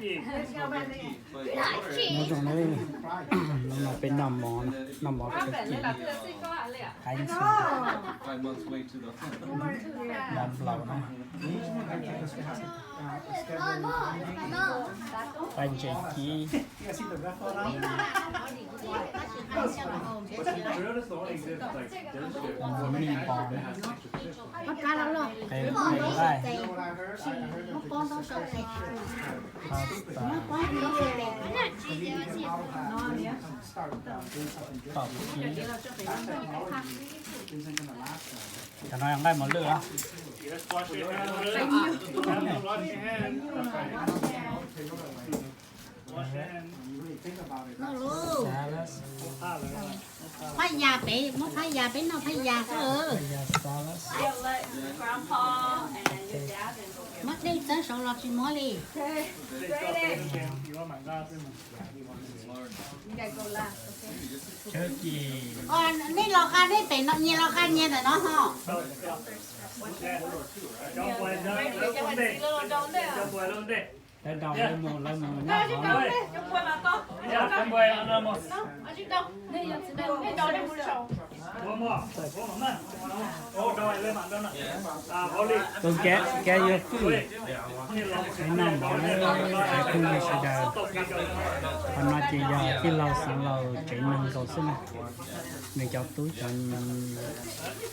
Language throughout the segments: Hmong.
Nyob zoo na, hnub no peb noj mov, noj mov khaub ci, qaib ntxhw, mov nplaum na, qaib ntses cib, mov mij npos na, qe nqaij, pasta, tom cib. Cov no yog nqaij mos lwj os. Phab yas peb, muab phab yas peb noj phab yas xwb. Muab dej txawb saud los tsis muab li. Nej los qa nej pem no, nyias los qa nyias ntawm no ho. Lawv daus lawv mus, lawv mus nyob hov. Tus kev, kev yuav fwj, kev noj mov, kev phooj ywg sawv daws. Qhov no ces yog tij laug Xeev Laus tsev neeg nkaus xwb na. Nws cov tub,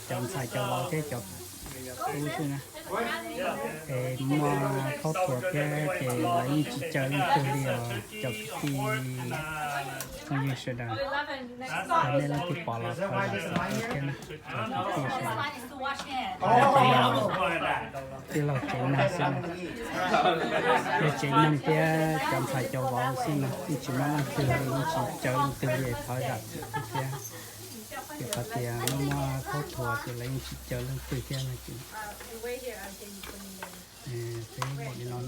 cov ntxhais cov vauv thiab cov tub xwb na. Es muaj khaub thuas thiab ces lawv yeej tsis caw leej twg li os cov kwv tij phooj ywg sawv daws. Yog nej leej twg pom los thov zam txim thiab na, cov kwv tij sawv daws. Tij laug tsev neeg xwb na, yog tsev neeg thiab cov ntxhais cov vauv xwb na, yeej tsis muaj leej twg li, yeej tsis caw leej twg li, thov zam txim thiab. Ces qhov tias muaj muaj khaub thuas ces lawv yeej tsis caw leej twg thiab no ces peb npaum li no.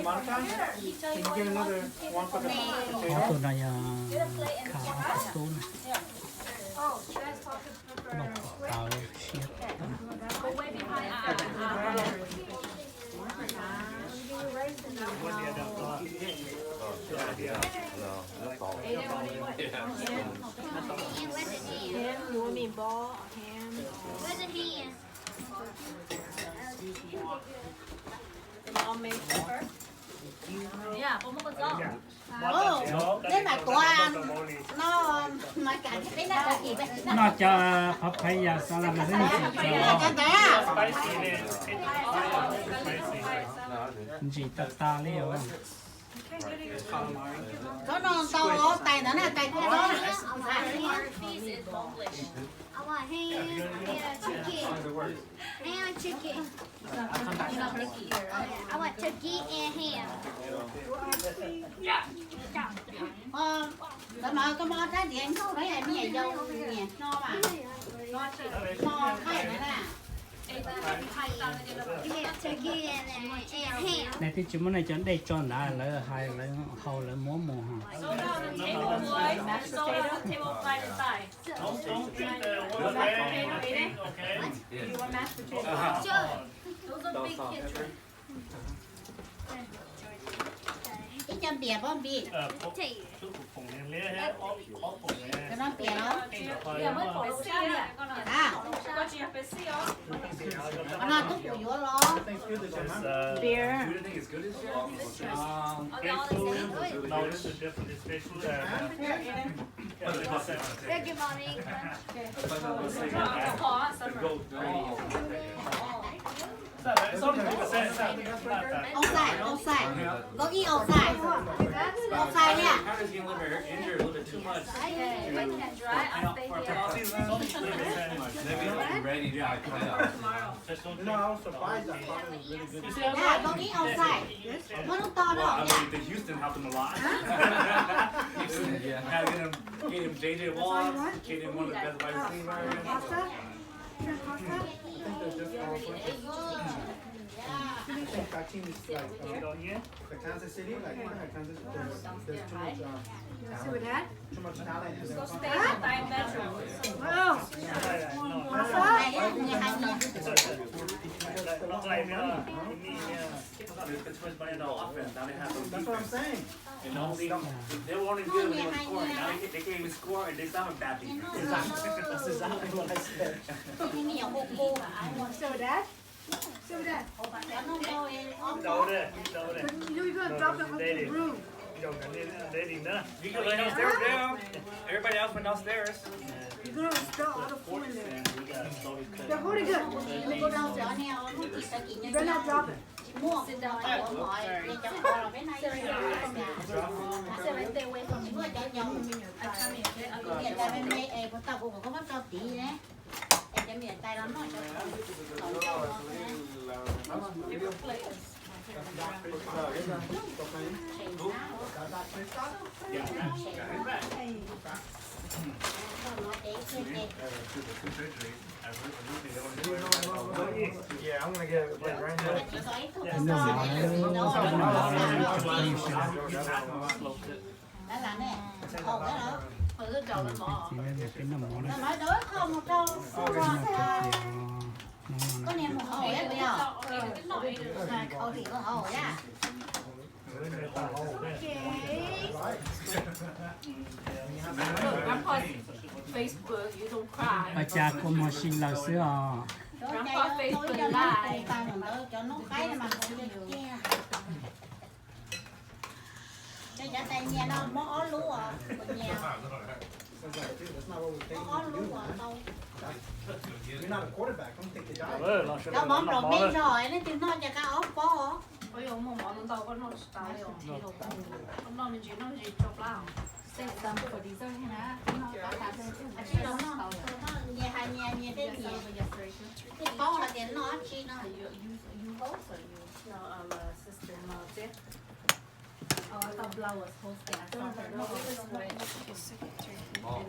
Monica, can you get another one for the potato? Ob tug no yog kha ob tug tub na. Noj kom tau siab. Where's the hand? Noj cov papaya xav las mas ntxim txaus. Ntsim tag tag li os. Cov no tau tais ntawd na, tais kub no. I want ham and chicken. Ham and chicken. I want turkey and ham. Ntawd mas koj muab ob rab diav nkaug rau me nyuam yaus nyiam hno mas, hno thaij na na. Turkey and ham. Nej twb tsis muab nej cov dej tso ntawd, lawv hais lawv hau lawv muab mus hos. Ib co npias pob npias. Cov no npias los? Qhov no tub kuv yuav los. Beer. Outside, outside. Go eat outside. Outside here. Maybe it'll be ready by tomorrow. Yeah, go eat outside. Muab lub toj rau. I mean, the Houston helped him a lot. Houston, yeah. Had to get him, get him J J Watt, get him one of the best wide receivers. Kansas City, like, Kansas, there's, there's too much, uh, talent. Too much talent in their company. That's what I'm saying. And only they were only good when they were scoring. Now they, they can't even score and they still have a bad defense. Exactly. That's exactly what I said. So that You're gonna drop the whole room. You can lay downstairs now. Everybody else went downstairs. You're gonna drop all the food in there. They're holding good. Let me go downstairs. You better not drop it. Yeah, I'm gonna get it, like, right now. Ua cas kua muag si lawm xwb os. Cov cov tais nyias no muab ob lub os, nyias. Muab ob lub os tau. Cov mov nplaum me zog leej twg noj ces qab ob pob os. Koj yuav muaj mov ntau koj noj tsis tas li os. Koj noj me ntsis noj ntsis rau plab os. Save some for dessert na. Tsis los noj, nyias hais nyias nyias tej nyias. Twb paub hais tias noj dab tsi no.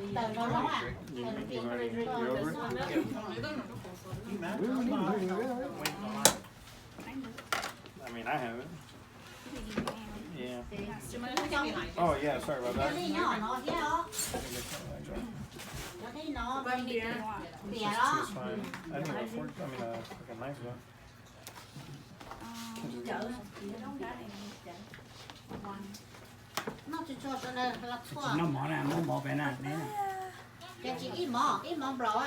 Ntawm no no a. I mean, I have it. Yeah. Oh, yeah, sorry about that. Cov no thiab os. Cov no tias los. It's fine. I need a fork, I mean, a, like a knife, though. Noj tsuag tsuag sawv daws los txhua. Noj mov na, muab mov pem na. Ces tsis ib mov, ib mov nplaum a.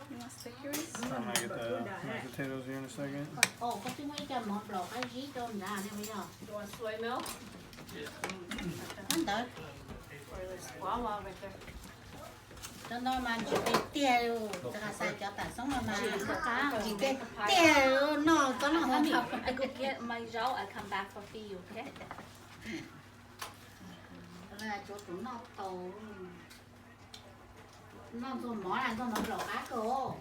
I'm gonna get the mashed potatoes here in a second. Koj twb muab ib co mov nplaum qab zib rau nrad ne puas yog? Muab ntawd. Cov no mas ntsim tiag tiag li, txawm hais cov tam xoob no mas ntsim tiag tiag li, noj txob noj hab ni. I go get my zaub, I come back for feed you, okay? Tsuav tus noj tau. Noj ntxuag mov na, ntxuag mov nplaum qab kawg.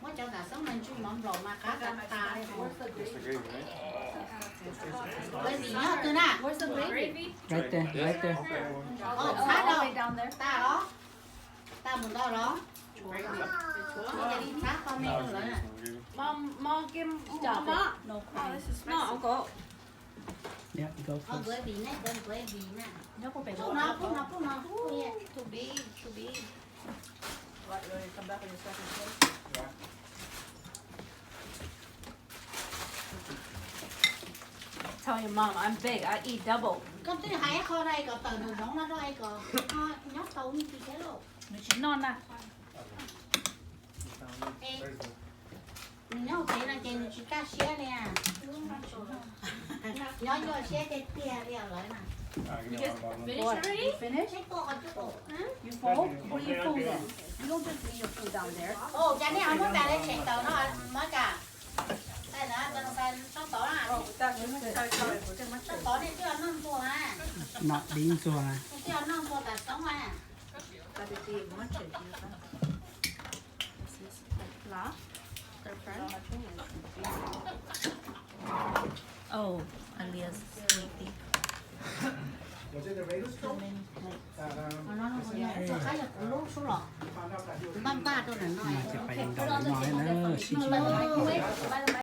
Muab cov tam xoob no ntswj mov nplaum mas qab tas tas li. Gravy nyob twg na? Right there, right there. Txhab rau, tas los? Tas mus ntau los? Txhab qhov me rau lawv na. Mom, mom, give, mom, mom. No, no, uncle. Yeah, go first. Gravy na, gravy na. Pub no, pub no, pub no, pub no. Too big, too big. Tell your mom I'm big, I eat double. Koj twb hais qhov no kom tawm nraum zoov no rau es kom nyob tau me ntsis thiab lauj. Nws tsis noj na. Nws nyob hauv tsev no ces nws tsis kaj siab li. Nyob nyuaj siab tiag tiag li os lawv na. Finish already? Finish? Huh? You full? What are you full then? You don't just leave your food down there. Ua cas nej ho muab tas li tseem tawm no Maiv Kas? Sab tod na, sab tod nej twb noj ntxuag na. Noj dib ntxuag na. Twb noj ntxuag tas xoob na. Hello? Hello? Oh, alias Sweetie. Too many plates. Npaj npaj rau ntawm no. Ces pais ntawm no na, sib ntsib.